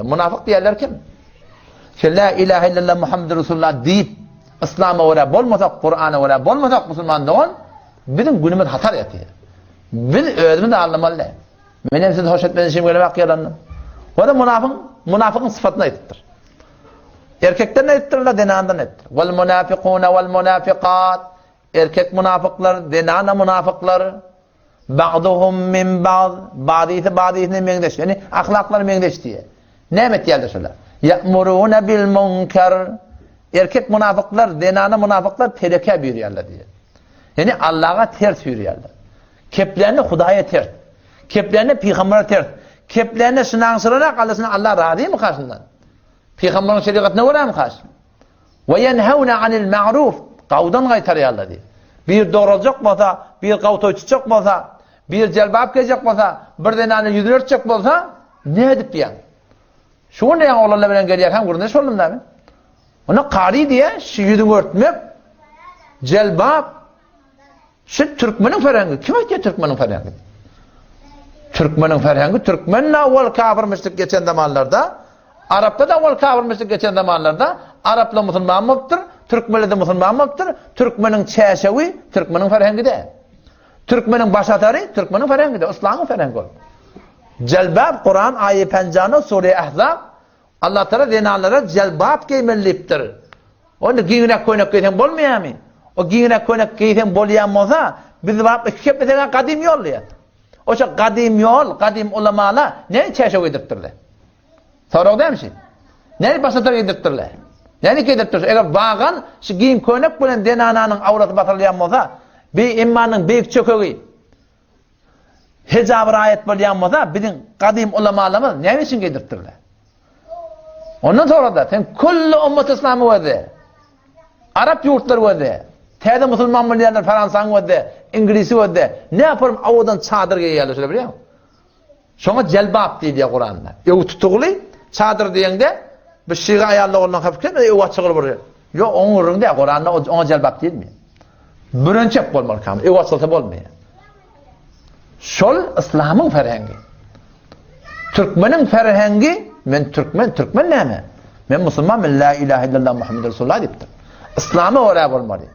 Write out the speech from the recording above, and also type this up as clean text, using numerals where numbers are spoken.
Munafyk diýerler kim? Şu la ilahe illallah Muhammedur Resulullah diýip, Yslama görä bolmasak, Kur'ana görä bolmasak musulman dogan, biziň günümiz hatar ýatyr. Biz özümizi aldamaly däl. Men hem sizi hoş etmez işim gelip ýalandım. O da munafyň, munafygyň sypatyny aýdypdyr. Erkekden aýdypdyrlar, zenandan aýdypdyr. Wal munafiquna wal munafiqat. Erkek munafyklar, zenana munafyklar. Ba'duhum min ba'd, bazysy bazysyna meňzeş, ýagny ahlaklary meňzeş diýýär. Näme etýärler şolar? Ya'muruna bil munkar. Erkek munafyklar, zenana munafyklar telekä buýurýarlar diýýär. Ýagny Allaha ters buýurýarlar. Keplände Hudaýa ters. Keplände pygambere ters. Keplände şynaňşyrarak Allasyna Allah razymy karşyndan? Pygamberiň şerigatyna görämi karşı? Ve yenhevne anil ma'ruf, gawdan gaýtarýarlar diýip. Bir dograljak bolsa, bir gaw toý tutjak bolsa, bir jelbap geýjek bolsa, bir zenany ýüzüni örtjek bolsa, nädip diýýän. Şu gün diýýän oglanlar bilen gelýärkäm gürrüňdeş boldum da men. Onda kary diýýän, şu ýüzüňi örtmek, jelbap, Şu türkmeniň ferhengi, kim aýtýar türkmeniň ferhengi? Türkmeniň ferhengi türkmen awwal kafirmişlik geçen zamanlarda, arapda da awwal kafirmişlik geçen zamanlarda araplar musulman bolupdyr, türkmenler de musulman bolupdyr. Türkmeniň çäşewi türkmeniň ferhengi däl. Türkmeniň başatary türkmeniň ferhengi däl, yslamyň ferhengi ol. Jelbab Kuran aýy penjano sure Ahzab Allah Taala zenanlara jelbap geýmeli diýipdir. Onda giňräk köýnek geýseň bolmaýarmy? O giňräk köýnek geýseň bolýan bolsa, biz baryp iki keplesek gadym ýol diýýär. Oşa gadym ýol, gadym ulamala näme çäşew geýdiripdirler? Sorag dälmi şi? Näme başatar geýdiripdirler? Näme geýdiripdir? Eger bagan şu giň köýnek bilen zenananyň awraty basyrylýan bolsa, bi immanyň beýik çökegi Hijab raýat bolýan bolsa, biziň gadym ulamalarymyz näme üçin geýdiripdirler? Ondan sonra da sen külli ummat islamy gözle. Arap ýurtlary gözle. Täze musulman bolýanlar Fransany gözle, Iňlisi gözle. Ne yaparym awadan çadyr geýýärler şöyle bilýärmi? Şoňa jelbap diýilýär Kuranda. Öw tutugly çadyr diýende bu şiga aýallar ondan hafif gelmedi, öw açygyly bir. Ýok, oň gürrüňi däl, Kuranda oňa jelbap diýilmeýär. Bürençek bolmaly kam, öw açylsa bolmaýar. Şol yslamyň ferhengi. Türkmeniň ferhengi, men türkmen, türkmen näme? Men musulman, men la ilahe illallah Muhammed Resulullah diýipdir. Yslama görä bolmaly.